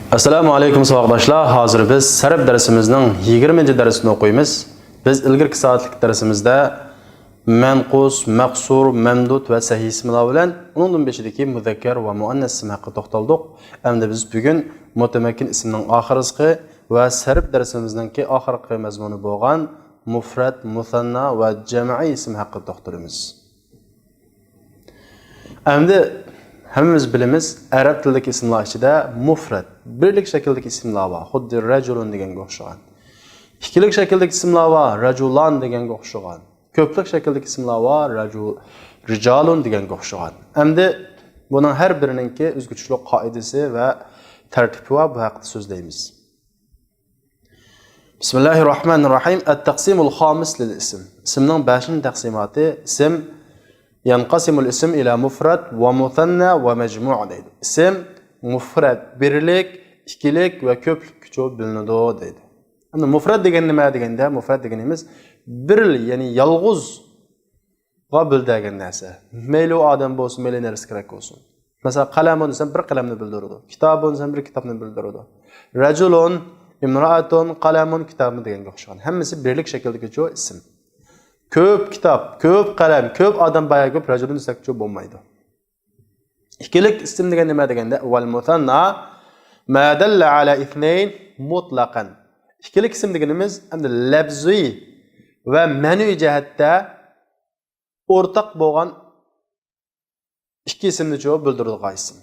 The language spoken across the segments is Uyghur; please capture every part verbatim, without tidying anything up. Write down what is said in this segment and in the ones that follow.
ئەسسالامۇ ئەلەيكۇم ساۋاقداشلار. ھازىر بىز سەرپ دەرسىمىزنىڭ يىگىرمىنچى دەرسىنى ئوقۇيمىز. بىز ئىلگىرىكى سائەتلىك دەرسىمىزدە مەنقۇس، مەقسۇر، مەمدۇد ۋە سەھىھ ئىسىملار بىلەن ئۇنىڭدىن بېشىدىكى مۇزەككەر ۋە مۇئەننەس ئىسىم ھەققىدە توختالدۇق. ئەمدى بىز بۈگۈن مۇتەمەككىن ئىسىمنىڭ ئاخىرقى ۋە سەرپ دەرسىمىزنىڭكى ئاخىرقى مەزمۇنى بولغان مۇفرەت، مۇسەننا ۋە جەمئىي ئىسىم ھەققىدە توختىلىمىز. ئەمدى ھەممىمىز بىلىمىز، ئەرەب تىلىدىكى ئىسىملار ئىچىدە مۇفرەت، بىرلىك شەكىلدىكى ئىسىملار بار، خۇددى رەجۇلۇن دېگەنگە ئوخشىغان. ئىككىلىك شەكىلدىكى ئىسىملار بار، رەجۇلان دېگەنگە ئوخشىغان. كۆپلۈك شەكىلدىكى ئىسىملار بار، رەجۇ-، رىجالۇن دېگەنگە ئوخشىغان. ئەمدى بۇنىڭ ھەر بىرىنىڭكى ئۆزگىچىلىك قائىدىسى ۋە تەرتىپى بار، بۇ ھەقتە سۆزلەيمىز. بىسمىللاھىر راھمانىر راھىم. ئەت-تەقسىمۇل خامىس لىل ئىسىم. ئىسىمنىڭ بەشىنچى تەقسىماتى. ئىسىم يەنقەسىمۇل ئىسىم ئىلە مۇفرەت ۋە مۇسەننا ۋە مەجمۇئ دەيدۇ. ئىسىم مۇفرەت، بىرلىك، ئىككىلىك ۋە كۆپلۈككىچۇ بۆلۈنىدۇ دەيدۇ. ئەمدى مۇفرەت دېگەن نېمە دېگەندە، مۇفرەت دېگىنىمىز بىر، يەنى يالغۇز غا بۆلىدىغان نەرسە. مەيلى ئۇ ئادەم بولسۇن، مەيلى نەرسە كېرەك بولسۇن. مەسىلەن، قەلەمۇن دېسەم، بىر قەلەمنى بىلدۈرىدۇ. كىتابۇن دېسەم، بىر كىتابنى بىلدۈرىدۇ. رەجۇلۇن، ئىمرائەتۇن، قەلەمۇن، كىتابۇن دېگەنگە ئوخشىغان. ھەممىسى بىرلىك شەكىلدىكىچۇ ئىسىم. كۆپ كىتاب، كۆپ قەلەم، كۆپ ئادەم بايا كۆپ رەجۇلۇن دېسەكچۇ بولمايدۇ. ئىككىلىك ئىسىم دېگەن نېمە دېگەندە، ۋەل مۇسەننا مە دەللە ئەلە ئىسنەين مۇتلەقەن. ئىككىلىك ئىسىم دېگىنىمىز ئەمدى لەپزىي ۋە مەنىۋى جەھەتتە ئورتاق بولغان ئىككى ئىسىمنىچۇ بىلدۈرىدىغان ئىسىم.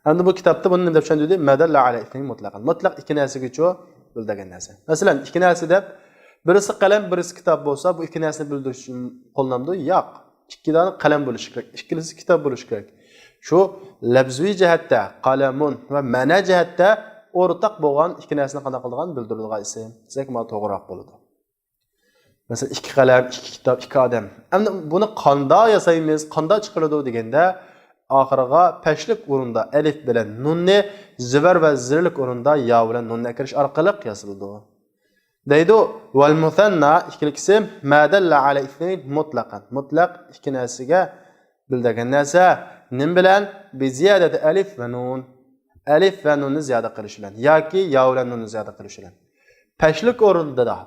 ئەمدى بۇ كىتابتا بۇنى نېمە دەپ چۈشەندۈردى؟ مە دەللە ئەلە ئىسنەين مۇتلەقەن. مۇتلەق ئىككى نەرسىگىچۇ بىلدۈرگەن نەرسە. مەسىلەن، ئىككى نەرسە دەپ، بىرسى قەلەم، بىرسى كىتاب بولسا، بۇ ئىككى نەرسىنى بىلدۈرۈش قوللىنامدۇ؟ ياق. ئىككى دانە قەلەم بولۇشى كېرەك، ئىككىلىسى كىتاب بولۇشى كېرەك. شۇ لەپزىي جەھەتتە قەلەمۇن ۋە مەنە جەھەتتە ئورتاق بولغان ئىككى نەرسىنى قانداق قىلىدىغان؟ بىلدۈرىدىغان ئىسىم دېسەك، مانا توغرىراق بولىدۇ. مەسىلەن، ئىككى قەلەم، ئىككى كىتاب، ئىككى ئادەم. ئەمدى بۇنى قانداق ياسايمىز، قانداق چىقىرىلىدۇ دېگەندە، ئاخىرىغا پەشلىك ئورنىدا ئەلىف بىلەن نۇننى، زىۋەر ۋە زېرلىك ئورنىدا يا بىلەن نۇننى ئەكىرىش ئارقىلىق ياسىلىدۇ. دەيدۇ، ۋەل مۇسەننا، ئىككىلىك ئىسىم، مە دەللە ئەلە ئىسنەين مۇتلەقەن. مۇتلەق ئىككى نەرسىگە بىلدۈرگەن نەرسە. نېمە بىلەن؟ بىزىيادەتى ئەلىف ۋە نۇن. ئەلىف ۋە نۇننى زىيادە قىلىش بىلەن ياكى يا بىلەن نۇننى زىيادە قىلىش بىلەن. پەشلىك ئورنىدا،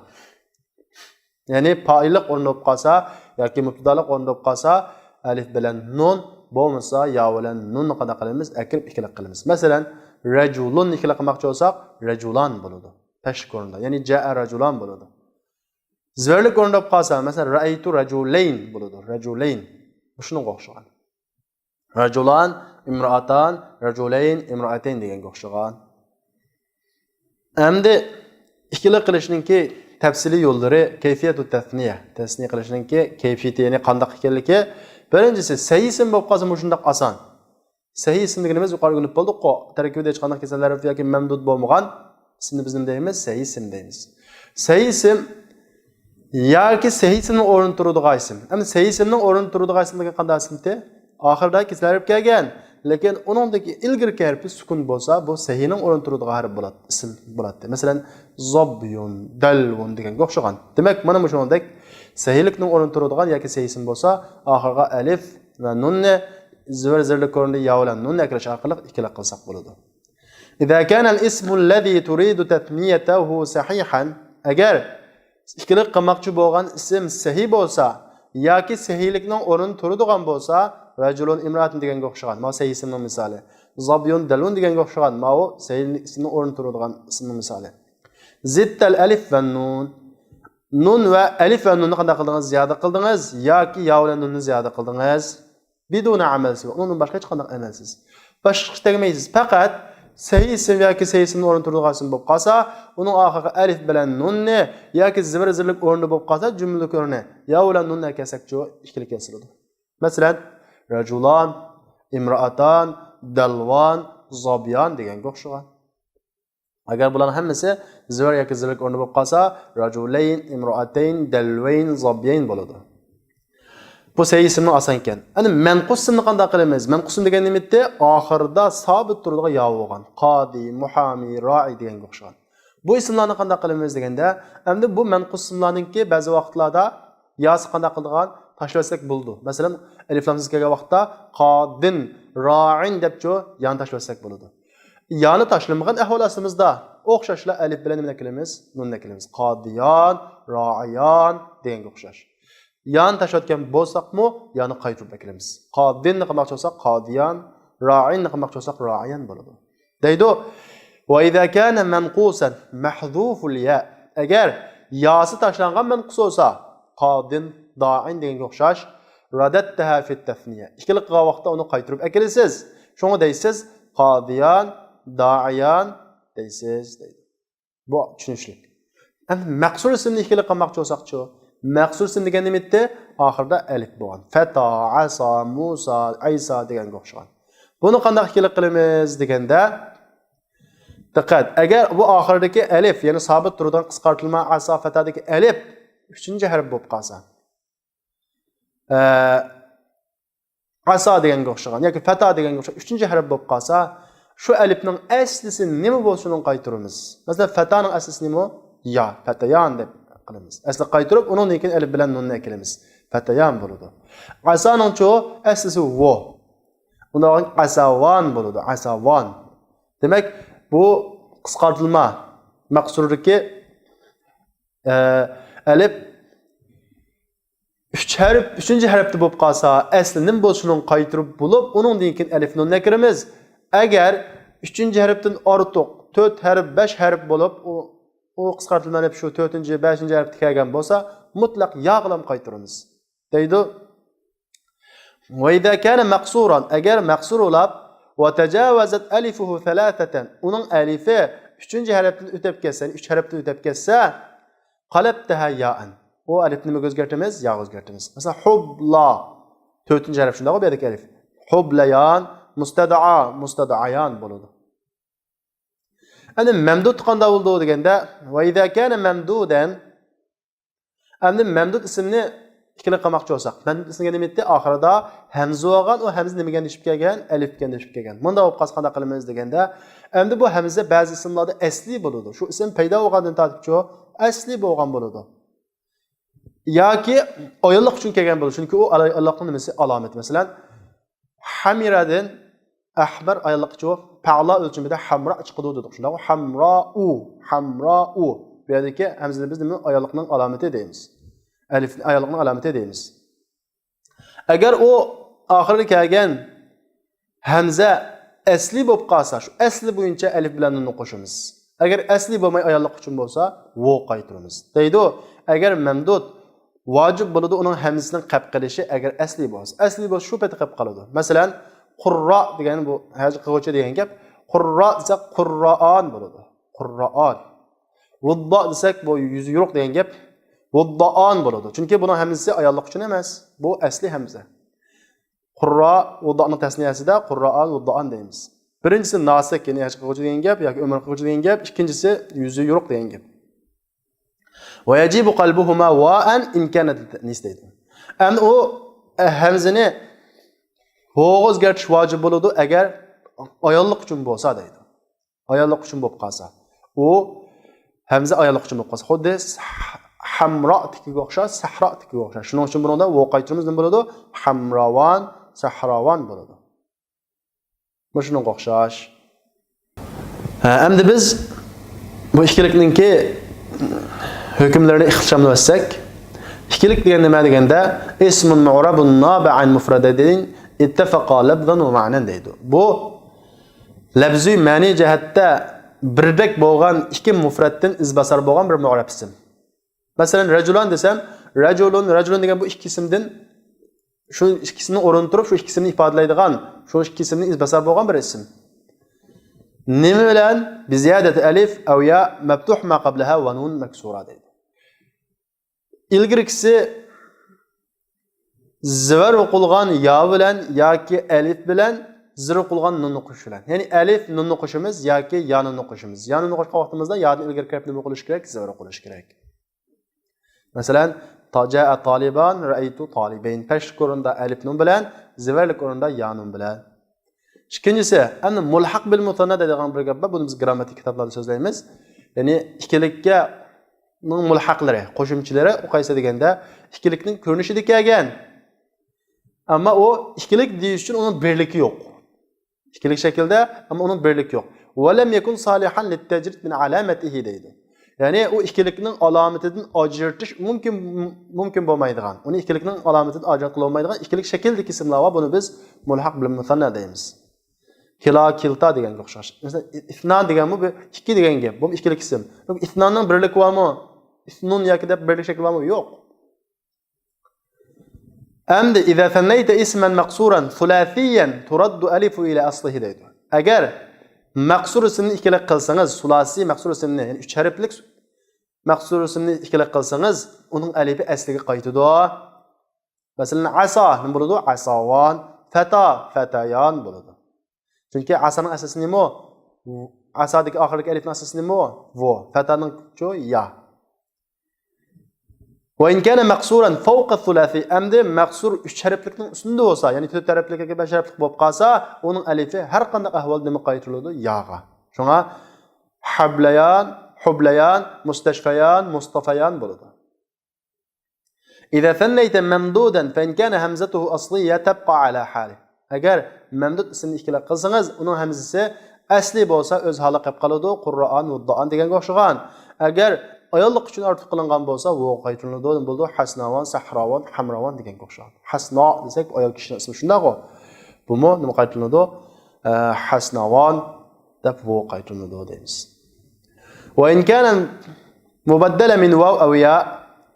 يەنى پائىللىق ئورنىدا بولۇپ قالسا ياكى مۇپتىدالىق ئورنىدا بولۇپ قالسا، ئەلىف بىلەن نۇن، بولمىسا يا بىلەن نۇننى قانداق قىلىمىز؟ ئەكىرىپ ئىككىلىك قىلىمىز. مەسىلەن، رەجۇلۇن ئىككىلىك قىلماقچى بولساق، رەجۇلان بولىدۇ. پەشلىك ئورنىدا. يەنى جەئە رەجۇلان بولىدۇ. زىۋەرلىك ئورۇندا بولۇپ قالسا، مەسىلەن، رەئەيتۇ رەجۇلەين بولىدۇ. رەجۇلەين. مۇشۇنىڭغا ئوخشىغان. رەجۇلان، ئىمرائاتان، رەجۇلەين، ئىمرائەتەين دېگەنگە ئوخشىغان. ئەمدى ئىككىلىك قىلىشنىڭكى تەپسىلىي يوللىرى، كەيفىيەتۇ تەسنىيە. تەسنىيە قىلىشنىڭكى كەيپىيىتى، يەنى قانداق ئىكەنلىكى. بىرىنچىسى، سەھىھ ئىسىم بولۇپ قالسا مۇشۇنداق ئاسان. سەھىھ ئىسىم دېگىنىمىز يۇقىرىدا ئۆگىنىپ بولدۇققۇ، تەركىبىدە ھېچقانداق كېسەل ھەرپى ياكى مەمدۇد بولمىغان ئىسىمنى بىز نېمە دەيمىز؟ سەھىھ ئىسىم دەيمىز. سەھىھ ئىسىم ياكى سەھىھ ئىسىمنىڭ ئورنىدا تۇرىدىغان ئىسىم. ئەمدى سەھىھ ئىسىمنىڭ ئورنىدا تۇرىدىغان ئىسىم دېگەن قانداق ئىسىمتى؟ ئاخىرىدا كېسەل ھەرپ كەلگەن، لېكىن ئۇنىڭدىكى ئىلگىرىكى ھەرپى سۈكۈن بولسا، بۇ سەھىھنىڭ ئورنىدا تۇرىدىغان ھەرپ بولاتتى، ئىسىم بولاتتى. مەسىلەن، زابيۇن، دەلۋۇن دېگەنگە ئوخشىغان. دېمەك، مانا مۇشۇنىڭدەك سەھىھلىكنىڭ ئورنىدا تۇرىدىغان ياكى سەھىھ ئىسىم بولسا، ئاخىرىغا ئەلىف ۋە نۇننى، زىۋەر زېرلىك ئورنىدا يا بىلەن نۇننى ئەكىرىش ئارقىلىق ئىككىلىك قىلساق بولىدۇ. إذا كان الاسم الذي تريد تثنيته صحيحا، ئەگەر ئىككىلىك قىلماقچى بولغان ئىسىم سەھىھ بولسا ياكى سەھىھلىكنىڭ ئورنىدا تۇرىدىغان بولسا، رەجۇلۇن ئىمرائەتۇن دېگەنگە ئوخشىغان، ماۋۇ سەھىھ ئىسىمنىڭ مىسالى. زابيۇن دەلۋۇن دېگەنگە ئوخشىغان، ماۋۇ سەھىھ ئىسىمنىڭ ئورنىدا تۇرىدىغان ئىسىمنىڭ مىسالى. زىدتەل ئەلىف ۋە نۇن. نۇن ۋە ئەلىف ۋە نۇننى قانداق قىلدىڭىز؟ زىيادە قىلدىڭىز ياكى يا بىلەن نۇننى زىيادە قىلدىڭىز؟ بىدۇنە ئەمەل سىۋا. ئۇنىڭدىن باشقا ھېچقانداق ئەمەلسىز. باشقا ئىشقا تەگمەيسىز. پەقەت سەھىھ ئىسىم ياكى سەھىھ ئىسىمنىڭ ئورنىدا تۇرىدىغان ئىسىم بولۇپ قالسا، ئۇنىڭ ئاخىرىغا ئەلىف بىلەن نۇننى ياكى زىۋەر زېرلىك ئورنىدا بولۇپ قالسا، جۈملىلىك ئورنى يا بىلەن نۇننى ئەكەلسەكچۇ ئىككىلىك ياسىلىدۇ. مەسىلەن، رەجۇلان، ئىمرائاتان، دەلۋان، زابيان دېگەنگە ئوخشىغان. ئەگەر بۇلارنىڭ ھەممىسى زىۋەر ياكى زېرلىك ئورنىدا بولۇپ قالسا، رەجۇلەين، ئىمرائەتەين، دەلۋەين، زابيەين بولىدۇ. بۇ سەھىھ ئىسىمنىڭ ئاسان ئىكەن. ئەمدى مەنقۇس ئىسىمنى قانداق قىلىمىز؟ مەنقۇس ئىسىم دېگەن نېمە ئىدى؟ ئاخىرىدا سابىت تۇرىدىغان يا بولغان. قادى، مۇھامى، رائى دېگەنگە ئوخشىغان. بۇ ئىسىملارنى قانداق قىلىمىز دېگەندە، ئەمدى بۇ مەنقۇس ئىسىملارنىڭكى بەزى ۋاقىتلاردا ياسى قانداق قىلىدىغان؟ تاشلىۋەتسەك بولىدۇ. مەسىلەن، ئەلىف لامسىز كەلگەن ۋاقىتتا قادىن، رائىن دەپچۇ يانى تاشلىۋەتسەك بولىدۇ. يانى تاشلىمىغان ئەھۋال ئاستىمىزدا ئوخشاشلا ئەلىپ بىلەن نېمىنى ئەكىلىمىز؟ نۇننى ئەكىلىمىز. قادىيان، رائىيان دېگەنگە ئوخشاش. يانى تاشلىۋەتكەن بولساقمۇ، يانى قايتۇرۇپ ئەكىلىمىز. قادىننى قىلماقچى بولساق، قادىيان، رائىننى قىلماقچى بولساق، رائىيان بولىدۇ. دەيدۇ. وإذا كان منقوصا محذوف الياء. ئەگەر ياسى تاشلانغان مەنقۇس بولسا، قادىن، دائىن دېگەنگە ئوخشاش، رددتها في التثنية. ئىككىلىك قىلغان ۋاقىتتا ئۇنى قايتۇرۇپ ئەكېلىسىز. شۇڭا دەيسىز، قادىيان، دائىيان دەيسىز، دەيدۇ. بۇ چۈشىنىشلىك. ئەمدى مەقسۇر ئىسىمنى ئىككىلىك قىلماقچى بولساقچۇ؟ مەقسۇر ئىسىم دېگەن نېمە ئىدى؟ ئاخىرىدا ئەلىپ بولغان. فەتا، ئەسا، مۇسا، ئەيسا دېگەنگە ئوخشىغان. بۇنى قانداق ئىككىلىك قىلىمىز دېگەندە، دىققەت، ئەگەر بۇ ئاخىرىدىكى ئەلىپ، يەنى سابىت تۇرىدىغان قىسقارتىلما ئەسا، فەتادىكى ئەلىپ ئۈچىنچى ھەرپ بولۇپ قالسا، ئە، ئەسا دېگەنگە ئوخشىغان ياكى فەتا دېگەنگە ئوخشىغان ئۈچىنچى ھەرپ بولۇپ قالسا، شۇ ئەلىپنىڭ ئەسلىسى نېمە بولسا، شۇنىڭ قايتۇرىمىز. مەسىلەن، فەتانىڭ ئەسلىسى نېمە؟ يا، فەتەيان دەپ قىلىمىز. ئەسلى قايتۇرۇپ، ئۇنىڭدىن كېيىن ئەلىپ بىلەن نۇننى ئەكىلىمىز. فەتەيان بولىدۇ. ئەسانىڭچۇ ئەسلىسى ۋو. ئۇنداق ئەساۋان بولىدۇ، ئەساۋان. دېمەك، بۇ قىسقارتىلما مەقسۇردىكى، ئە، ئەلىپ ئۈچ ھەرپ، ئۈچىنچى ھەرپتە بولۇپ قالسا، ئەسلى نېمە بولسا، شۇنىڭ قايتۇرۇپ بولۇپ، ئۇنىڭدىن كېيىن ئەلىف نۇننى ئەكىرىمىز. ئەگەر ئۈچىنچى ھەرپتىن ئارتۇق، تۆت ھەرپ، بەش ھەرپ بولۇپ، ئۇ، ئۇ قىسقارتىلما ئەلىپ شۇ تۆتىنچى، بەشىنچى ھەرپتە كەلگەن بولسا، مۇتلەق ياغىلام قايتۇرىمىز. دەيدۇ. وإذا كان مقصورا، ئەگەر مەقسۇر بولاپ، وتجاوزت ألفه ثلاثة، ئۇنىڭ ئەلىفى ئۈچىنچى ھەرپتىن ئۆتۈپ كەتسە، يەنى ئۈچ ھەرپتىن ئۆتۈپ كەتسە، قلبتها ياء. ئۇ ئەلىپنى نېمىگە ئۆزگەرتىمىز؟ ياغا ئۆزگەرتىمىز. مەسىلەن، حبلى، تۆتىنچى ھەرپ شۇنداقغۇ بۇ يەردىكى ئەلىپ. حبليان، مستدعى، مستدعيان بولىدۇ. ئەمدى مەمدۇد قانداق بولىدۇ دېگەندە، وإذا كان ممدودا، ئەمدى مەمدۇد ئىسىمنى ئىككىلىك قىلماقچى بولساق، مەمدۇد ئىسىمگە نېمە ئېيتتى؟ ئاخىرىدا ھەمزە بولغان، ئۇ ھەمزە نېمىگە ئەگىشىپ كەلگەن؟ ئەلىپكە ئەگىشىپ كەلگەن. مۇنداق بولۇپ قالسا قانداق قىلىمىز دېگەندە، ئەمدى بۇ ھەمزە بەزى ئىسىملاردا ئەسلىي بولىدۇ. شۇ ئىسىم پەيدا بولغاندىن تارتىپچۇ ئەسلىي بولغان بولىدۇ. ياكى ئاياللىق ئۈچۈن كەلگەن بولىدۇ. چۈنكى ئۇ ئاياللىقنىڭ نېمىسى؟ ئالامىتى. مەسىلەن، ھەمىرەدىن ئەھمەر ئاياللىققىچۇ پەئلا ئۆلچىمىدە ھەمرا چىقىدۇ دېدۇق. شۇنداقمۇ؟ ھەمراۇ، ھەمراۇ. بۇ يەردىكى ھەمزىنى بىز نېمە؟ ئاياللىقنىڭ ئالامىتى دەيمىز. ئەلىفنى ئاياللىقنىڭ ئالامىتى دەيمىز. ئەگەر ئۇ ئاخىرىدا كەلگەن ھەمزە ئەسلىي بولۇپ قالسا، شۇ ئەسلى بويىچە ئەلىف بىلەن نۇننى قوشىمىز. ئەگەر ئەسلىي بولماي ئاياللىق ئۈچۈن بولسا، ۋو قايتۇرىمىز. دەيدۇ، ئەگەر مەمدۇد ۋاجىپ بولىدۇ، ئۇنىڭ ھەمزىسىنىڭ قەپ قېلىشى، ئەگەر ئەسلىي بولسا. ئەسلىي بولسا شۇ پېتى قېپ قالىدۇ. مەسىلەن، قۇررا دېگەن بۇ ھەج قىلغۇچى دېگەن گەپ. قۇررا دېسەك، قۇررائان بولىدۇ. قۇررائان. ۋۇددا دېسەك، بۇ يۈزى يورۇق دېگەن گەپ. ۋۇددائان بولىدۇ. چۈنكى بۇنىڭ ھەمزىسى ئاياللىق ئۈچۈن ئەمەس. بۇ ئەسلىي ھەمزە. قۇررا، ۋۇددانىڭ تەسنىيەسىدە قۇررائان، ۋۇددائان دەيمىز. بىرىنچىسى ناسىك، يەنى ھەج قىلغۇچى دېگەن گەپ ياكى ئۆمرە قىلغۇچى دېگەن گەپ. ئىككىنچىسى يۈزى يورۇق دېگەن گەپ. ويجب قلبهما واء إن كانت للتأنيث دەيدۇ. ئەمدى ئۇ، ئە، ھەمزىنى ۋوغا ئۆزگەرتىش ۋاجىپ بولىدۇ، ئەگەر ئاياللىق ئۈچۈن بولسا دەيدۇ. ئاياللىق ئۈچۈن بولۇپ قالسا. ئۇ ھەمزە ئاياللىق ئۈچۈن بولۇپ قالسا. خۇددى سەھ-، ھەمرا تىكىگە ئوخشاش، سەھرا تىكىگە ئوخشاش. شۇنىڭ ئۈچۈن بۇنىڭدا ۋو قايتۇرىمىز، نېمە بولىدۇ؟ ھەمراۋان، سەھراۋان بولىدۇ. مۇشۇنىڭغا ئوخشاش. ھە، ئەمدى بىز بۇ ئىككىلىكنىڭكى ھۆكۈملىرىنى ئىختىشاملىۋەتسەك، ئىككىلىك دېگەن نېمە دېگەندە، اسم معرب ناب عن مفردين اتفقا لفظا ومعنى دەيدۇ. بۇ لەپزىي مەنىي جەھەتتە بىردەك بولغان ئىككى مۇفرەتتىن ئىزباسار بولغان بىر مۇئرەب ئىسىم. مەسىلەن، رەجۇلان دېسەم، رەجۇلۇن، رەجۇلۇن دېگەن بۇ ئىككى ئىسىمدىن، شۇ ئىككىسىنىڭ ئورنىدا تۇرۇپ، شۇ ئىككى ئىسىمنى ئىپادىلەيدىغان، شۇ ئىككى ئىسىمدىن ئىزباسار بولغان بىر ئىسىم. نېمە بىلەن؟ بزيادة ألف أو ياء مفتوح ما قبلها ونون مكسورة دەيدۇ. ئىلگىرىكىسى زىۋەر ئوقۇلغان يا بىلەن ياكى ئەلىف بىلەن زىر ئوقۇلغان نۇننى قوشۇش بىلەن. يەنى ئەلىف نۇننى قوشىمىز ياكى يا نۇننى قوشىمىز. يا نۇننى قوشقان ۋاقتىمىزدا يادىن ئىلگىرىكى ھەرپ نېمە بولۇشى كېرەك؟ زىۋەر ئوقۇلۇشى كېرەك. مەسىلەن، تا-، جاء طالبان، رأيت طالبين. پەشلىك ئورنىدا ئەلىف نۇن بىلەن، زىۋەرلىك ئورنىدا يا نۇن بىلەن. ئىككىنچىسى، ئەمدى مۇلھەق بىل مۇسەننا دەيدىغان بىر گەپ بار. بۇنى بىز گرامماتىكا كىتابلاردا سۆزلەيمىز. يەنى ئىككىلىككە نىڭ مۇلھەقلىرى، قوشۇمچىلىرى ئۇ قايسى دېگەندە، ئىككىلىكنىڭ كۆرۈنۈشىدە كەلگەن. ئەمما ئۇ ئىككىلىك دېيىش ئۈچۈن ئۇنىڭ بىرلىكى يوق. ئىككىلىك شەكىلدە، ئەمما ئۇنىڭ بىرلىكى يوق. ولم يكن صالحا للتجريد من علامته دەيدۇ. يەنى ئۇ ئىككىلىكنىڭ ئالامىتىدىن ئاجرىتىش مۇمكىن، مۇمكىن بولمايدىغان، ئۇنى ئىككىلىكنىڭ ئالامىتىدىن ئاجراتقىلى بولمايدىغان ئىككىلىك شەكىلدىكى ئىسىملار بار، بۇنى بىز مۇلھەق بىل مۇسەننا دەيمىز. كىلا، كىلتا دېگەنگە ئوخشاش. مەسىلەن، ئىسنان دېگەنمۇ بىر ئىككى دېگەن گەپ. بۇمۇ ئىككىلىك ئىسىم. ئىسناننىڭ بىرلىكى بارمۇ؟ ئىسنۇن ياكى دەپ بىرلىك شەكلى بارمۇ؟ يوق. ئەمدى إذا ثنيت اسما مقصورا ثلاثيا ترد الألف إلى أصله دەيدۇ. ئەگەر مەقسۇر ئىسىمنى ئىككىلىك قىلسىڭىز، سۇلاسىي مەقسۇر ئىسىمنى، يەنى ئۈچ ھەرپلىك مەقسۇر ئىسىمنى ئىككىلىك قىلسىڭىز، ئۇنىڭ ئەلىپى ئەسلىگە قايتىدۇ. مەسىلەن، ئەسا نېمە بولىدۇ؟ ئەساۋان. فەتا، فەتەيان بولىدۇ. چۈنكى ئەسانىڭ ئەسلىسى نېمە؟ ئەسادىكى ئاخىرىدىكى ئەلىپنىڭ ئەسلىسى نېمە؟ ۋو. فەتانىڭچۇ؟ يا. وإن كان مقصورا فوق الثلاثي، ئەمدى مەقسۇر ئۈچ ھەرپلىكنىڭ ئۈستىدە بولسا، يەنى تۆت ھەرپلىك ياكى بەش ھەرپلىك بولۇپ قالسا، ئۇنىڭ ئەلىپى ھەر قانداق ئەھۋالدا نېمە قايتۇرۇلىدۇ؟ ياغا. شۇڭا ھەبلەيان، ھۇبلەيان، مۇستەشفەيان، مۇستافەيان بولىدۇ. إذا ثنيت ممدودا فإن كان همزته أصلية تبقى على حاله. ئەگەر مەمدۇد ئىسىمنى ئىككىلىك قىلسىڭىز، ئۇنىڭ ھەمزىسى ئەسلىي بولسا ئۆز ھالىغا قېلىپ قالىدۇ، قۇررائان، ۋۇددائان دېگەنگە ئوخشىغان. ئەگەر ئاياللىق ئۈچۈن ئارتۇق قىلىنغان بولسا، ۋوغا قايتۇرۇلىدۇ، بولىدۇ، ھەسناۋان، سەھراۋان، ھەمراۋان دېگەنگە ئوخشىغان. ھەسنا دېسەك، ئايال كىشىنىڭ ئىسمى، شۇنداقغۇ؟ بۇمۇ نېمە قايتۇرۇلىدۇ؟ ئە، ھەسناۋان دەپ ۋوغا قايتۇرۇلىدۇ دەيمىز. وإن كان مبدلا من واو أو ياء.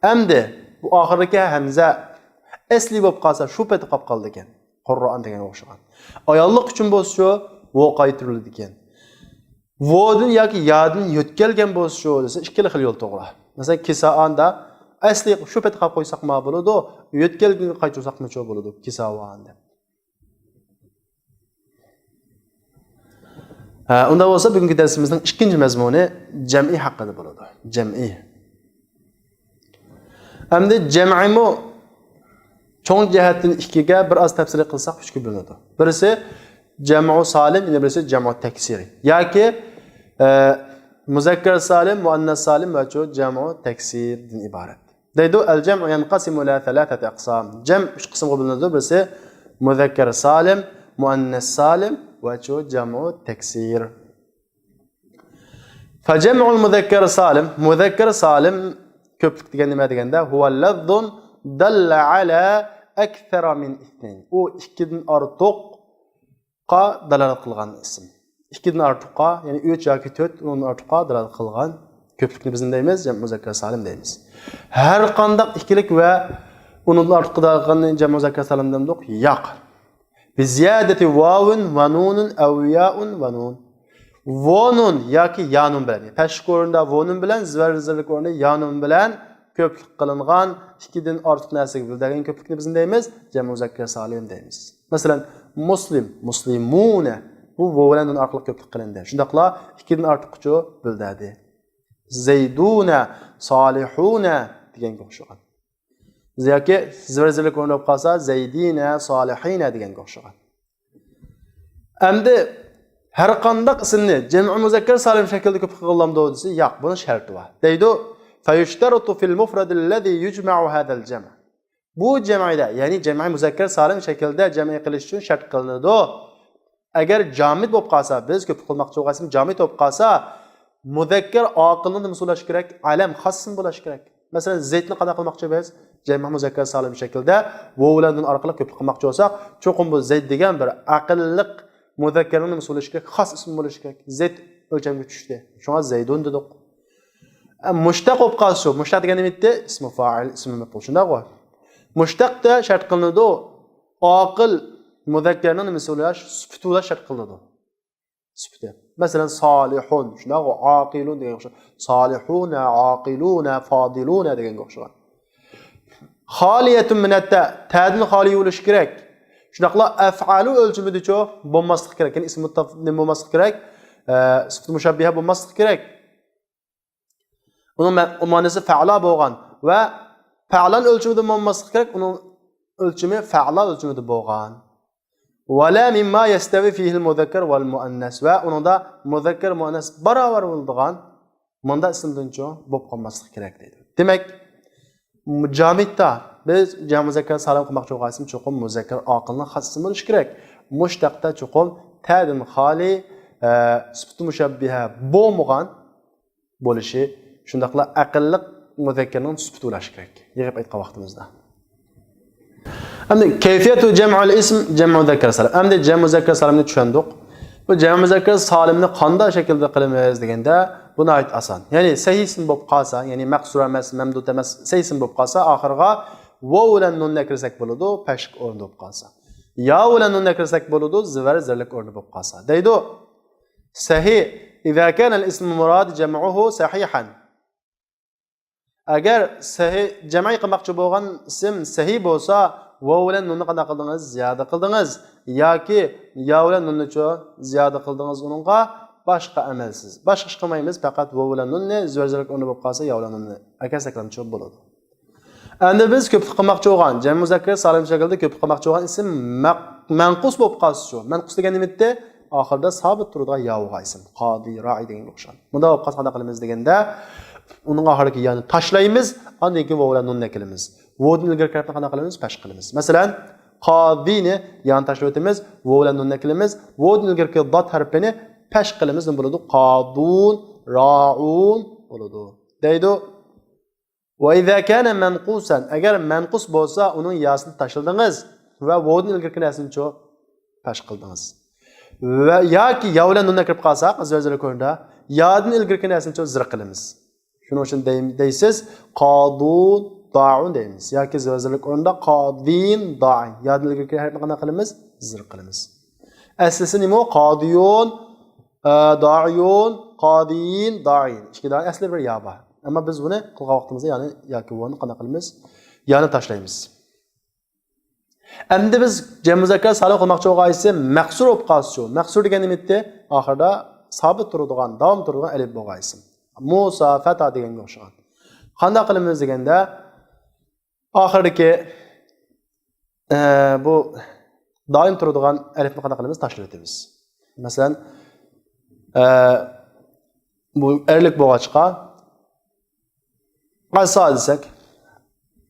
ئەمدى بۇ ئاخىرىدىكى ھەمزە ئەسلىي بولۇپ قالسا، شۇ پېتى قاپ قالىدىكەن. قۇررائان دېگەنگە ئوخشىغان. ئاياللىق ئۈچۈن بولسىچۇ، ۋو قايتۇرۇلىدىكەن. ۋودىن ياكى يادىن يۆتكەلگەن بولسىچۇ دېسە، ئىككىلا خىل يول توغرا. مەسىلەن، كىسائاندا ئەسلىي شۇ پېتى قاپ قويساقمۇ بولىدۇ، يۆتكەلگەنگە قايتۇرساقمۇچۇ بولىدۇ، كىساۋان دەپ. ھە، ئۇنداق بولسا بۈگۈنكى دەرسىمىزنىڭ ئىككىنچى مەزمۇنى جەمئىي ھەققىدە بولىدۇ. جەمئىي. ئەمدى جەمئىمۇ چوڭ جەھەتتىن ئىككىگە بىر ئاز تەپسىلىي قىلساق ئۈچكە بۆلۈنىدۇ. بىرسى جەمئۇ سالىم، يەنە بىرسى جەمئۇ تەكسىر. ياكى، ئە، مۇزەككەر سالىم، مۇئەننەس سالىم ۋە چۇ جەمئۇ تەكسىردىن ئىبارەت. دەيدۇ، الجمع ينقسم إلى ثلاثة أقسام. جەم ئۈچ قىسىمغا بۆلۈنىدۇ. بىرسى مۇزەككەر سالىم، مۇئەننەس سالىم ۋە چۇ جەمئۇ تەكسىر. فجمع المذكر السالم، مۇزەككەر سالىم كۆپلۈك دېگەن نېمە دېگەندە، هو لفظ دل على أكثر من اثنين. ئۇ ئىككىدىن ئارتۇق قا دالالەت قىلغان ئىسىم. ئىككىدىن ئارتۇققا، يەنى ئۈچ ياكى تۆت، ئۇنىڭدىن ئارتۇققا دالالەت قىلغان كۆپلۈكنى بىز نېمە دەيمىز؟ جەم مۇزەككەر سالىم دەيمىز. ھەر قانداق ئىككىلىك ۋە ئۇنىڭدىن ئارتۇققا دالالەت قىلغاننى جەم مۇزەككەر سالىم دېمدۇق؟ ياق. بىزىيادەتى ۋاۋىن ۋە نۇنىن ئەۋ يائۇن ۋە نۇن. ۋونۇن ياكى يانۇن بىلەن، پەشلىك ئورنىدا ۋونۇن بىلەن، زىۋەر زىرلىك ئورنىدا يانۇن بىلەن كۆپلۈك قىلىنغان ئىككىدىن ئارتۇق نەرسىگە بىلدۈرگەن كۆپلۈكنى بىز نېمە دەيمىز؟ جەم مۇزەككەر سالىم دەيمىز. مەسىلەن، مۇسلىم، مۇسلىمۇنە. بۇ ۋو بىلەن نۇن ئارقىلىق كۆپلۈك قىلىندى. شۇنداقلا ئىككىدىن ئارتۇققىچۇ بۆلدەدى. زەيدۇنە، سالىھۇنە دېگەنگە ئوخشىغان. ياكى زىۋەر زىرلىك ئورنىدا بولۇپ قالسا، زەيدىنە، سالىھىنە دېگەنگە ئوخشىغان. ئەمدى ھەر قانداق ئىسىمنى جەمئى مۇزەككەر سالىم شەكلىدە كۆپلۈك قىلغىلامدۇ دېسە، ياق، بۇنىڭ شەرتى بار. دەيدۇ، فيشترط في المفرد الذي يجمع هذا الجمع. بۇ جەمئىدە، يەنى جەمئى مۇزەككەر سالىم شەكىلدە جەمئى قىلىش ئۈچۈن شەرت قىلىنىدۇ. ئەگەر جامىد بولۇپ قالسا، بىز كۆپ قىلماقچى بولغان ئىسىم جامىد بولۇپ قالسا، مۇزەككەر ئاقىلنىڭ نېمىسى بولۇشى كېرەك؟ ئەلەم خاس ئىسمى بولۇشى كېرەك. مەسىلەن، زەيدنى قانداق قىلماقچى بىز؟ جەمئى مۇزەككەر سالىم شەكىلدە ۋو بىلەن نۇن ئارقىلىق كۆپلۈك قىلماقچى بولساق، چوقۇم بۇ زەيد دېگەن بىر ئەقىللىق مۇزەككەرنىڭ نېمىسى بولۇشى كېرەك؟ خاس ئىسمى بولۇشى كېرەك. زەيد ئۆلچەمگە چۈشتى. شۇڭا زەيدۇن دېدۇق. ئە، مۇشتەق بولۇپ قالسا، مۇشتەق دېگەن نېمە ئىدى؟ ئىسمى فائىل، ئىسمى مەپئۇل، شۇنداقغۇ؟ مۇشتەقتا شەرت قىلىنىدۇ. ئاقىل مۇزەككەرنىڭ نېمىسى بولاش؟ سۈپىتى بولاش شەرت قىلىنىدۇ. سۈپىتى. مەسىلەن، سالىھۇن، شۇنداقغۇ؟ ئاقىلۇن دېگەن ئوخشاش. سالىھۇنە، ئاقىلۇنە، فادىلۇنە دېگەنگە ئوخشىغان. خالىيەتۇن مىنەت تە، تەدىن خالىي بولۇشى كېرەك. شۇنداقلا ئەفئالۇ ئۆلچىمىدىچۇ بولماسلىقى كېرەك. يەنى ئىسمى مۇتتەف-، نېمە بولماسلىقى كېرەك؟ ئە، سۈپىتى مۇشەببىھە بولماسلىقى كېرەك. ئۇنىڭ مە-، مەنىسى فەئلا بولغان ۋە فەئلان ئۆلچىمىدە بولماسلىقى كېرەك، ئۇنىڭ ئۆلچىمى فەئلا ئۆلچىمىدە بولغان. ۋەلا مىمما يەستەۋى فىھىل مۇزەككەر ۋەل مۇئەننەس، ۋە ئۇنىڭدا مۇزەككەر، مۇئەننەس باراۋەر بولىدىغان مۇنداق ئىسىمدىنچۇ بولۇپ قالماسلىقى كېرەك دەيدۇ. دېمەك، جامىدتا بىز جەم مۇزەككەر سالىم قىلماقچى بولغان ئىسىم چوقۇم مۇزەككەر ئاقىلنىڭ خاس ئىسمى بولۇشى كېرەك. مۇشتەقتا چوقۇم تەدىن خالىي، ئە، سۈپىتى مۇشەببىھە بولمىغان بولۇشى، شۇنداقلا ئەقىللىق مۇزەككەرنىڭ سۈپىتى بولۇشى كېرەك، يىغىپ ئېيتقان ۋاقتىمىزدا. ئەمدى كەيفىيەتۇ جەمئۇل ئىسم جەمئۇ مۇزەككەر سالىم. ئەمدى جەمئۇ مۇزەككەر سالىمنى چۈشەندۇق. بۇ جەمئۇ مۇزەككەر سالىمنى قانداق شەكىلدە قىلىمىز دېگەندە، بۇ ناھايىتى ئاسان. يەنى سەھىي ئىسىم بولۇپ قالسا، يەنى مەقسۇر ئەمەس، مەمدۇد ئەمەس، سەھىي ئىسىم بولۇپ قالسا، ئاخىرىغا ۋاۋ بىلەن نۇننى ئەكىرسەك بولىدۇ، پەشق ئورنىدا بولۇپ قالسا. يا بىلەن نۇننى ئەكىرسەك بولىدۇ، زىۋەر زېرلىك ئورنىدا بولۇپ قالسا. دەيدۇ. سەھىي. إذا كان الاسم المراد جمعه صحيحا. ئەگەر سەھىي، جەمئىي قىلماقچى بولغان ئىسىم سەھىي بولسا، ۋاۋ بىلەن نۇننى قانداق قىلدىڭىز؟ زىيادە قىلدىڭىز. ياكى يا بىلەن نۇننىچۇ زىيادە قىلدىڭىز ئۇنىڭغا؟ باشقا ئەمەلسىز. باشقا ئىش قىلمايمىز، پەقەت ۋاۋ بىلەن نۇننى، زىۋەر زېرلىك ئورنىدا بولۇپ قالسا، يا بىلەن نۇننى ئەكەرسەكلەمچۇ بولىدۇ. ئەمدى بىز كۆپلۈك قىلماقچى بولغان، جەمئۇ مۇزەككەر سالىم شەكلىدە كۆپلۈك قىلماقچى بولغان ئىسىم مەق-، مەنقۇس بولۇپ قالسىچۇ؟ مەنقۇس دېگەن نېمە ئىدى؟ ئاخىرىدا سابىت تۇرىدىغان يا بولغان ئىسىم. قادى، رائى دېگەنگە ئوخشايدۇ. مۇنداق بولۇپ قالسا قانداق قىلىمىز دېگەندە، ئۇنىڭ ئاخىرىدىكى يانى تاشلايمىز، ئاندىن كېيىن ۋاۋ بىلەن نۇننى ئەكىلىمىز. ۋاۋدىن ئىلگىرىكى ھەرپنى قانداق قىلىمىز؟ پەشق قىلىمىز. مەسىلەن، قادىنى يانى تاشلاپ ئۆتىمىز، ۋاۋ بىلەن نۇننى ئەكىلىمىز. ۋاۋدىن ئىلگىرىكى دات ھەرپىنى پەشق قىلىمىز، نېمە بولىدۇ؟ قادۇن، رائۇن بولىدۇ. دەيدۇ. وإذا كان منقوصا، ئەگەر مەنقۇس بولسا، ئۇنىڭ ياسىنى تاشلىدىڭىز ۋە ۋاۋدىن ئىلگىرىكى نەرسىنىچۇ پەشق قىلدىڭىز. ۋە ياكى يا بىلەن نۇننى كىرىپ قالساق، زىۋەر زېرلىك ئورنىدا يادىن ئىلگىرىكى نەرسىنىچۇ زىر قىلىمىز. شۇنىڭ ئۈچۈن دەي-، دەيسىز، قادۇن دائۇن دەيمىز. ياكى زىۋەر زېرلىك ئورنىدا قادىن دائىن. يادىن ئىلگىرىكى ھەرپنى قانداق قىلىمىز؟ زىر قىلىمىز. ئەسلىسى نېمە؟ قادىيون، ئە، دائىيون، قادىيىن، دائىين. ئىككى دائىين ئەسلى بىر يا بار. ئەمما بىز بۇنى قىلغان ۋاقتىمىزدا يەنى ياكى ۋاۋنى قانداق قىلىمىز؟ يانى تاشلايمىز. ئەمدى بىز جەم مۇزەككەر سالىم قىلماقچى بولغان ئىسىم مەقسۇر بولۇپ قالسىچۇ؟ مەقسۇر دېگەن نېمە ئىدى؟ ئاخىرىدا سابىت تۇرىدىغان، داۋام تۇرىدىغان ئەلىپ بولغان ئىسىم. مۇسا، فەتا دېگەنگە ئوخشىغان. قانداق قىلىمىز دېگەندە، ئاخىرىدىكى، ئە، بۇ دائىم تۇرىدىغان ئەلىپنى قانداق قىلىمىز؟ تاشلىۋېتىمىز. مەسىلەن، ئە، بۇ ئەرلىك بولغاچقا، ئاسا دېسەك،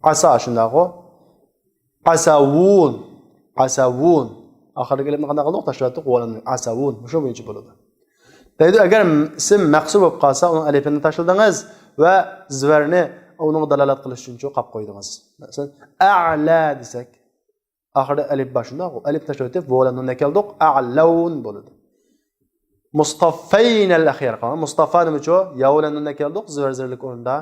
ئاسا شۇنداقغۇ؟ ئاساۋۇن، ئاساۋۇن. ئاخىرىدىكى ئەلىپنى قانداق قىلدۇق؟ تاشلىۋەتتۇق. ۋاۋلىنى ئاساۋۇن. مۇشۇ بويىچە بولىدۇ. دەيدۇ، ئەگەر ئىسىم مەقسۇر بولۇپ قالسا، ئۇنىڭ ئەلىپىنى تاشلىدىڭىز ۋە زىۋەرنى ئۇنىڭغا دالالەت قىلىش ئۈچۈن چوقاپ قويدىڭىز. مەسىلەن، ئەلە دېسەك، ئاخىرىدا ئەلىپ بار شۇنداق، ئەلىپ تاشلاپ ئۆتۈپ، ۋاۋ بىلەن نۇننى كەلدۇق، ئەلەۋن بولىدۇ. مۇستافەينەل ئەخيار قالغان. مۇستافا نېمە ئۇچۇ؟ ياۋ بىلەن نۇننى كەلدۇق، زىۋەر زىرلىك ئورنىدا.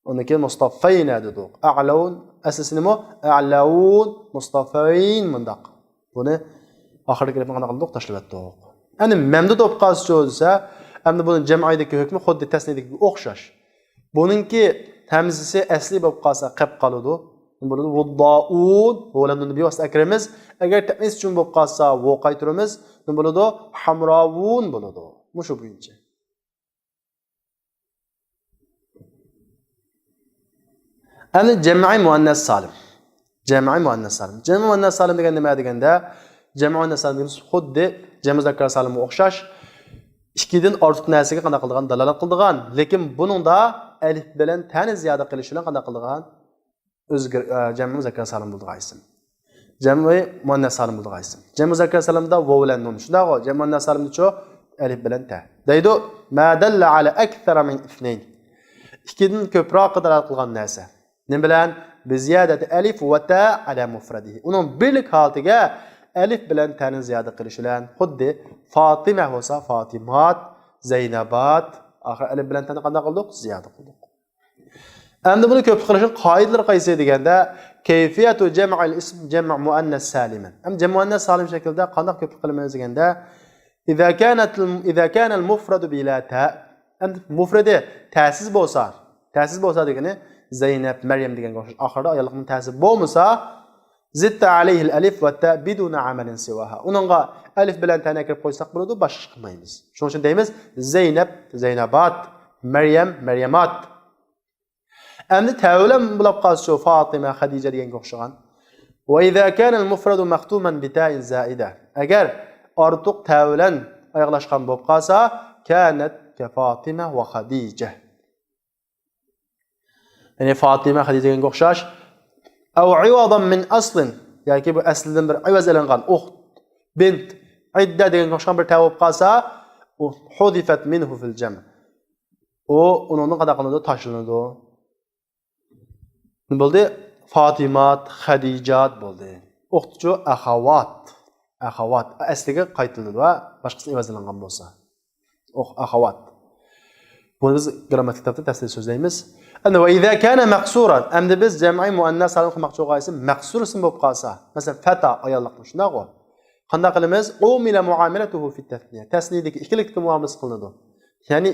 ئۇندىن كېيىن مۇستافەينە دېدۇق. ئەلەۋن، ئەسلىسى نېمە؟ ئەلەۋن، مۇستافەين مۇنداق. بۇنى ئاخىرىدىكى ئەلىپنى قانداق قىلدۇق؟ تاشلىۋەتتۇق. ئەمدى مەمدۇد بولۇپ قالسىچۇ دېسە، ئەمدى بۇنىڭ جەمئىدىكى ھۆكمى خۇددى تەسنىيەدىكىگە ئوخشاش. بۇنىڭكى ھەمزىسى ئەسلى بولۇپ قالسا قېپ قالىدۇ. نېمە بولىدۇ؟ ۋۇددائۇن، ۋاۋ بىلەن نۇننى بىۋاسىتە ئەكىرىمىز. ئەگەر تەئنىس ئۈچۈن بولۇپ قالسا ۋاۋ قايتۇرىمىز. نېمە بولىدۇ؟ ھامراۋۇن بولىدۇ. مۇشۇ بويىچە. ئەمدى جەمئىي مۇئەننەس سالىم. جەمئىي مۇئەننەس سالىم. جەمئىي مۇئەننەس سالىم دېگەن نېمە دېگەندە، جەمئىي مۇئەننەس سالىم دېگىنىمىز خۇددى جەمئىي مۇزەككەر سالىمغا ئوخشاش، ئىككىدىن ئارتۇق نەرسىگە قانداق قىلىدىغان؟ دالالەت قىلىدىغان. لېكىن بۇنىڭدا ئەلىپ بىلەن تەنى زىيادە قىلىش بىلەن قانداق قىلىدىغان؟ ئۆزگەر-، ئە، جەمئىي مۇزەككەر سالىم بولىدىغان ئىسىم. جەمئىي مۇئەننەس سالىم بولىدىغان ئىسىم. جەمئىي مۇزەككەر سالىمدا ۋاۋ بىلەن نۇن. شۇنداقغۇ؟ جەمئىي مۇئەننەس سالىمدىچۇ؟ ئەلىپ بىلەن تە. دەيدۇ، ما دەللە ئەلە ئەكسەرە مىن ئىسنەين. ئىككىدىن كۆپرەككە دالالەت قىلغان نەرسە. نېمە بىلەن؟ بىزىيادەتى ئەلىف ۋە تە ئەلە مۇفرەدىھى. ئۇنىڭ بىرلىك ھالىتىگە ئەلىپ بىلەن تەنى زىيادە قىلىش بىلەن، خۇددى فاتىمە بولسا فاتىمات، زەينەبات. ئاخىر ئەلىپ بىلەن تەنى قانداق قىلدۇق؟ زىيادە قىلدۇق. ئەمدى بۇنى كۆپلۈك قىلىشنىڭ قائىدىلىرى قايسى دېگەندە، كەيفىيەتۇ جەمئىل ئىسم جەمئ مۇئەننەس سالىمەن. ئەمدى جەمئ مۇئەننەس سالىم شەكلىدە قانداق كۆپلۈك قىلىمىز دېگەندە، ئىزا كانەتىل، ئىزا كانەل مۇفرەدۇ بىلا تە. ئەمدى مۇفرەدى تەسىز بولسا، تەسىز بولسا دېگىنى زەينەپ، مەريەم دېگەنگە ئوخشاش ئاخىرىدا ئاياللىقنىڭ تەسىز بولمىسا، زىدتە ئەلەيھىل ئەلىف ۋە تە بىدۇنە ئەمەلىن سىۋاھا. ئۇنىڭغا ئەلىف بىلەن تەنى كىرىپ قويساق بولىدۇ، باشقا ئىش قىلمايمىز. شۇنىڭ ئۈچۈن دەيمىز زەينەپ، زەينابات، مەريەم، مەريەمات. ئەمدى تە بىلەن بولاپ قالسىچۇ، فاتىمە، خەدىجە دېگەنگە ئوخشىغان. ۋە ئىزا كانەل مۇفرەدۇ مەختۇمەن بىتائىن زائىدە. ئەگەر ئارتۇق تە بىلەن ئاياغلاشقان بولۇپ قالسا، كانەت كەفاتىمە ۋە خەدىجە. يەنى فاتىمە، خەدىجە دېگەنگە ئوخشاش. ئەۋ ئىۋازەن مىن ئەسلىن. ياكى بۇ ئەسلىدىن بىر ئىۋەز ئېلىنغان. ئۇخت، بىنت، ئىددە دېگەنگە ئوخشىغان بىر تەۋە بولۇپ قالسا، ئۇ حۇزىفەت مىنھۇ فىل جەم. ئۇ ئۇنىڭدىن قانداق قىلىنىدۇ؟ تاشلىنىدۇ. نېمە بولدى؟ فاتىمات، خەدىجات بولدى. ئۇقتىچۇ؟ ئەخەۋات. ئەخەۋات. ئەسلىگە قايتىلىنىدۇ ھە، باشقىسى ئىۋەزلەنگەن بولسا. ئۇخ، ئەخەۋات. بۇنى بىز گرامماتىك تەرەپتە تەپسىلىي سۆزلەيمىز. ئەمدى ۋە ئىزا كانا مەقسۇرەن. ئەمدى بىز جەمئىي مۇئەننەس سالىم قىلماقچى بولغان ئىسىم مەقسۇر ئىسىم بولۇپ قالسا، مەسىلەن، فەتا، ئاياللىقنى، شۇنداقغۇ؟ قانداق قىلىمىز؟ ئۇمىلە مۇئامىلەتۇھۇ فىت تەسنىيە. تەسنىيەدىكى ئىككىلىكتىكى مۇئامىلىسى قىلىنىدۇ. يەنى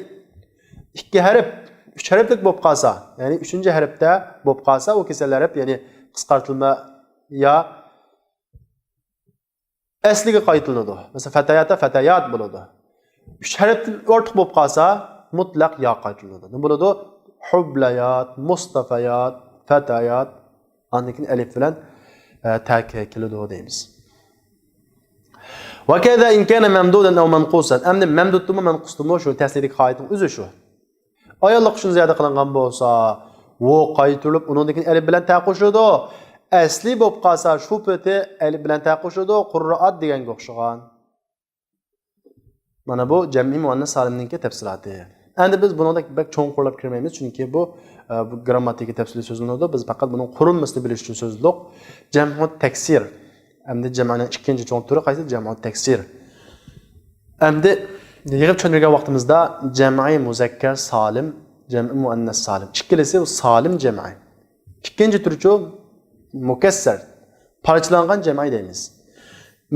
ئىككى ھەرپ، ئۈچ ھەرپلىك بولۇپ قالسا، يەنى ئۈچىنچى ھەرپتە بولۇپ قالسا، ئۇ كېسەل ھەرپ، يەنى قىسقارتىلما يا ئەسلىگە قايتىلىنىدۇ. مەسىلەن، فەتەياتا فەتەيات بولىدۇ. ئۈچ ھەرپتىن ئارتۇق بولۇپ قالسا، مۇتلەق يا قايتىلىنىدۇ. نېمە بولىدۇ؟ ھۇبلەيات، مۇستەفەيات، فەتەيات. ئاندىن كېيىن ئەلىف بىلەن، ئە، تە كېلىدۇ دەيمىز. ۋە كەزا ئىن كانە مەمدۇدەن ئەۋ مەنقۇسەن. ئەمدى مەمدۇدتىمۇ، مەنقۇستىمۇ، شۇ تەسنىيەدىكى قائىدىنىڭ ئۆزى شۇ. ئاياللىق ئۈچۈن زىيادە قىلىنغان بولسا، ۋو قايتۇرۇلۇپ، ئۇنىڭدىن كېيىن ئەلىپ بىلەن تە قوشۇلىدۇ. ئەسلى بولۇپ قالسا، شۇ پېتى ئەلىپ بىلەن تە قوشۇلىدۇ. قۇررائات دېگەنگە ئوخشىغان. مانا بۇ جەمئىي مۇئەننەس سالىمنىڭكى تەپسىلاتى. ئەمدى بىز بۇنىڭدەك بەك چوڭقۇرلاپ كىرمەيمىز، چۈنكى بۇ، ئە، بۇ گرامماتىكا تەپسىلىي سۆزلىنىدۇ. بىز پەقەت بۇنىڭ قۇرۇلمىسىنى بىلىش ئۈچۈن سۆزلىدۇق. جەمئۇ تەكسىر. ئەمدى جەمئنىڭ ئىككىنچى چوڭ تۈرى قايسى؟ جەمئۇ تەكسىر. ئەمدى يىغىپ چۈشەندۈرگەن ۋاقتىمىزدا جەمئىي مۇزەككەر سالىم، جەمئىي مۇئەننەس سالىم. ئىككىلىسى سالىم جەمئىي. ئىككىنچى تۈرچۇ مۇكەسسەر، پارچىلانغان جەمئىي دەيمىز.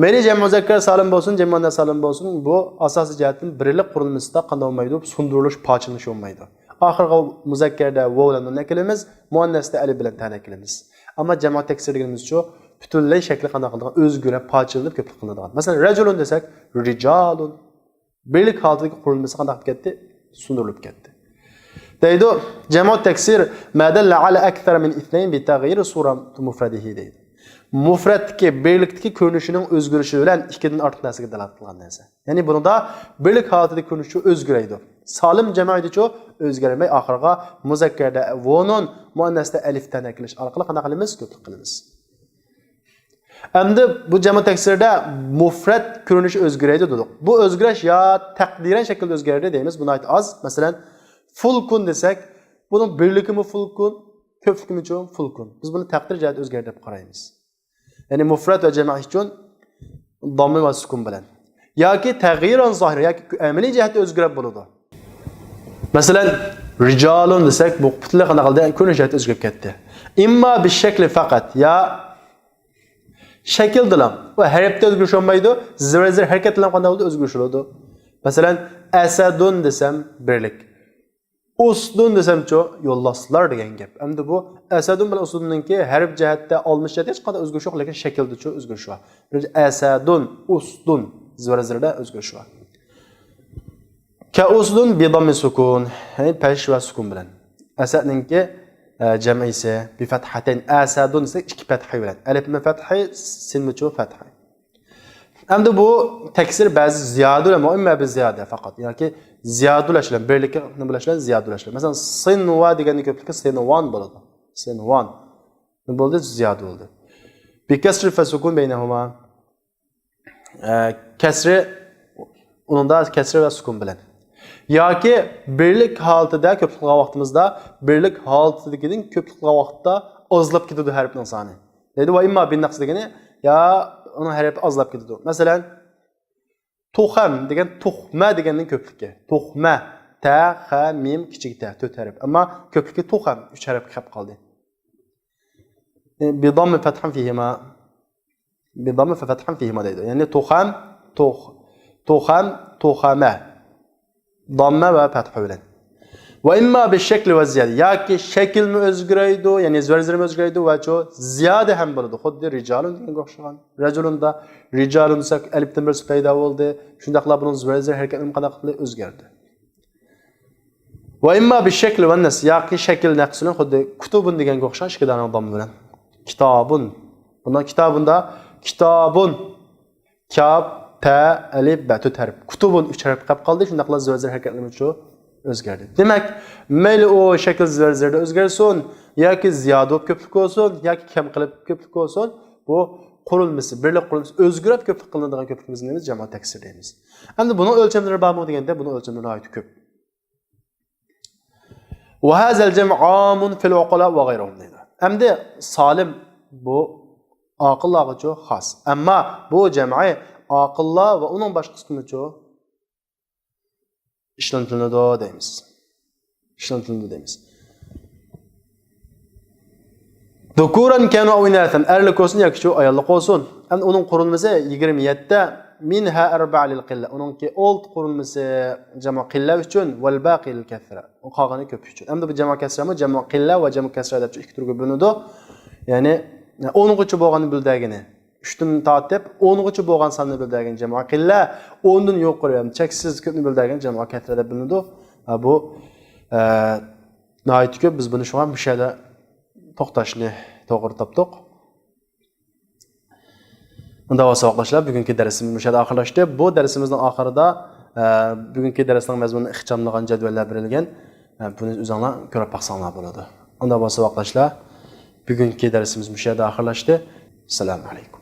مەيلى جەمئىي مۇزەككەر سالىم بولسۇن، جەمئىي مۇئەننەس سالىم بولسۇن، بۇ ئاساسىي جەھەتتىن بىرلىك قۇرۇلمىسىدا قانداق بولمايدۇ؟ سۇندۇرۇلۇش، پارچىلىنىش بولمايدۇ. ئاخىرىغا مۇزەككەردە ۋاۋ بىلەن نۇننى ئەكىلىمىز، مۇئەننەستە ئەلىپ بىلەن تەنى ئەكىلىمىز. ئەمما جەمئىي تەكسىر دېگىنىمىزچۇ، پۈتۈنلەي شەكلى قانداق قىلىدىغان؟ ئۆزگىرىپ، پارچىلىنىپ كۆپلۈك قىلىنىدىغان. مەسىلەن، رەجۇلۇن دېسەك، رىجالۇن. بىرلىك ھالىتىدىكى قۇرۇلمىسى قانداق بولۇپ كەتتى؟ سۇندۇرۇلۇپ كەتتى. دەيدۇ، جەمئۇ تەكسىر، ما دەللە ئالا ئەكسەرە مىن ئىسنەين بىتەغيىرى سۇرە مۇفرەدىھى دەيدۇ. مۇفرەتتىكى، بىرلىكتىكى كۆرۈنۈشىنىڭ ئۆزگىرىشى بىلەن ئىككىدىن ئارتۇق نەرسىگە دالالەت قىلغان نەرسە. يەنى بۇنىڭدا بىرلىك ھالىتىدە كۆرۈنۈشى ئۆزگىرەيدۇ. سالىم جەمئىيدىچۇ ئۆزگەرمەي، ئاخىرىغا مۇزەككەردە ۋونۇن، مۇئەننەستە ئەلىپ تەن ئەكىلىش ئارقىلىق قانداق قىلىمىز؟ كۆپلۈك قىلىمىز. ئەمدى بۇ جەمئۇ تەكسىردە مۇفرەت كۆرۈنۈشى ئۆزگىرەيدۇ دېدۇق. بۇ ئۆزگىرىش يا تەقدىرەن شەكىلدە ئۆزگەردى دەيمىز، بۇ ناھايىتى ئاز. مەسىلەن، فۇلكۇن دېسەك، بۇنىڭ بىرلىكىمۇ فۇلكۇن، كۆپلۈكىمۇچۇ فۇلكۇن. بىز بۇنى تەقدىر جەھەتتە ئۆزگەردى دەپ قارايمىز. يەنى مۇفرەت ۋە جەمئىي ئۈچۈن داممە ۋە سۈكۈن بىلەن. ياكى تەغيىران زاھىر، ياكى ئەمەلىي جەھەتتە ئۆزگىرىپ بولىدۇ. مەسىلەن، رىجالۇن دېسەك، بۇ پۈتۈنلەي قانداق قىلدى؟ كۆرۈنۈش جەھەتتە ئۆزگىرىپ كەتتى. ئىمما بىشەكلى فەقەت، يا شەكىلدىلا. ۋە ھەرپتە ئۆزگىرىش بولمايدۇ. زىرە زىر ھەرىكەت بىلەن قانداق بولىدۇ؟ ئۆزگىرىش بولىدۇ. مەسىلەن، ئەسەدۇن دېسەم، بىرلىك. ئۇسدۇن دېسەمچۇ، يولداشلار دېگەن گەپ. ئەمدى بۇ ئەسەدۇن بىلەن ئۇسدۇننىڭكى ھەرپ جەھەتتە، ئالمىش جەھەتتە ھېچقانداق ئۆزگىرىش يوق، لېكىن شەكىلدىچۇ ئۆزگىرىش بار. بىرىنچى، ئەسەدۇن، ئۇسدۇن، زىرە زىرىدە ئۆزگىرىش بار. كەئۇسدۇن بىداممى سۇكۇن، يەنى پەش ۋە سۇكۇن بىلەن. ئەسەدنىڭكى، ئە، جەمئىسى بىفەتھەتەين، ئەسەدۇن دېسەك، ئىككى پەتھە بىلەن. ئەلىپمۇ پەتھە، سىنمۇچۇ پەتھە. ئەمدى بۇ تەكسىر بەزى زىيادە بىلەن، مۇئىممە بىز زىيادە پەقەت. ياكى زىيادە بىلەن، بىرلىكى بىلەن زىيادە بىلەن. مەسىلەن، سىنۋا دېگەننىڭ كۆپلۈكى سىنۋان بولىدۇ. سىنۋان. بولدى، زىيادە بولدى. بىكەسرى فەسۇكۇن بەينەھۇما. ئە، كەسرى، ئۇنىڭدا كەسرى ۋە سۈكۈن بىلەن. ياكى بىرلىك ھالىتىدە كۆپلۈك قىلغان ۋاقتىمىزدا، بىرلىك ھالىتىدىكىدىن كۆپلۈك قىلغان ۋاقىتتا ئازلاپ كېتىدۇ ھەرپنىڭ سانى. دەيدۇ، ۋە ئىمما بىننەقس دېگىنى، يا ئۇنىڭ ھەرپى ئازلاپ كېتىدۇ. مەسىلەن، تۇخەم دېگەن تۇخمە دېگەننىڭ كۆپلۈكى. تۇخمە. تە، خە، مىم، كىچىك تە، تۆت ھەرپ. ئەمما كۆپلۈكى تۇخەم، ئۈچ ھەرپكە كەپ قالدى. بىداممى فەتھەن فىھىما. بىداممە فەتھەن فىھىما دەيدۇ. يەنى تۇخەم، تۇخ، تۇخەم، تۇخەمە. داممە ۋە پەتھە بىلەن. ۋە ئىمما بىشەكلى ۋە زىيادە. ياكى شەكىلمۇ ئۆزگىرەيدۇ، يەنى زۆرزىرىمۇ ئۆزگىرەيدۇ ۋە چۇ زىيادە ھەم بولىدۇ. خۇددى رىجالۇن دېگەنگە ئوخشىغان. رەجۇلۇندا رىجالۇن دېسەك، ئەلىپتىن بىرسى پەيدا بولدى. شۇنداقلا بۇنىڭ زۆرزىر ھەرىكەتلىرى قانداق قىلدى؟ ئۆزگەردى. ۋە ئىمما بىشەكلى ۋە نەس، ياكى شەكىل نەقسىنى خۇددى كۇتۇبۇن دېگەنگە ئوخشاش ئىككى دانە داممە بىلەن. كىتابۇن. بۇنىڭ كىتابۇندا كىتابۇن. كاپ، پە، ئەلىپ، بە، تۆت ھەرپ. كۇتۇبۇن ئۈچ ھەرپ قېلىپ قالدى. شۇنداقلا زۆرزىر ھەرىكەتلىرىمۇچۇ ئۆزگەردى. دېمەك، مەيلى ئۇ شەكىل زۆرزىردە ئۆزگەرسۇن، ياكى زىيادە بولۇپ كۆپلۈك بولسۇن، ياكى كەم قىلىپ كۆپلۈك بولسۇن، بۇ قۇرۇلمىسى، بىرلىك قۇرۇلمىسى ئۆزگىرىپ كۆپلۈك قىلىنىدىغان كۆپلۈكىمىزنى بىز جەمئىي تەكسىر دەيمىز. ئەمدى بۇنىڭ ئۆلچەملىرى بارمۇ دېگەندە، بۇنىڭ ئۆلچەملىرى ناھايىتى كۆپ. وهذا الجمع عام في العقلاء وغيرهم دەيدۇ. ئەمدى سالىم بۇ ئاقىللارغىچۇ خاس. ئەمما بۇ جەمئى ئاقىللار ۋە ئۇنىڭ باشقىسىغىچۇ ئىشلىتىلىدۇ دەيمىز. ئىشلىتىلىدۇ دەيمىز. ذكورا كانوا أو إناثا، ئەرلىك بولسۇن ياكى شۇ ئاياللىق بولسۇن. ئەمدى ئۇنىڭ قۇرۇلمىسى يىگىرمە يەتتە، منها أربعة للقلة، ئۇنىڭكى ئالتە قۇرۇلمىسى جەمئى قىللە ئۈچۈن، والباقي للكثرة، ئۇ قالغىنى كۆپۈك ئۈچۈن. ئەمدى بۇ جەمئى كەسرەمۇ جەمئى قىللە ۋە جەمئى كەسرە دەپ ئىككى تۈرگە بۆلۈنىدۇ. يەنى ئونغىچە بولغاننى بۆلىدىغىنى، ئۈچتىن تارتىپ ئونغىچە بولغان ساننى بۆلىدىغىنى جەمئى قىللە، ئوندىن يۇقىرى ھەم چەكسىز كۆپنى بۆلىدىغىنى جەمئى كەسرە دەپ بىلىنىدۇ. ھە، بۇ ئە، ناھايىتى كۆپ. بىز بۇنى شۇڭا مۇشۇ يەردە توختاشنى توغرا تاپتۇق. ئۇنداق بولسا ساۋاقداشلار، بۈگۈنكى دەرسىمىز مۇشۇ يەردە ئاخىرلاشتى. بۇ دەرسىمىزنىڭ ئاخىرىدا، ئە، بۈگۈنكى دەرسنىڭ مەزمۇنىنى ئىخچاملىغان جەدۋەللەر بېرىلگەن. ئە، بۇنى ئۆزۈڭلار كۆرۈپ باقساڭلار بولىدۇ. ئۇنداق بولسا ساۋاقداشلار، بۈگۈنكى دەرسىمىز مۇشۇ يەردە ئاخىرلاشتى. ئەسسالامۇ ئەلەيكۇم.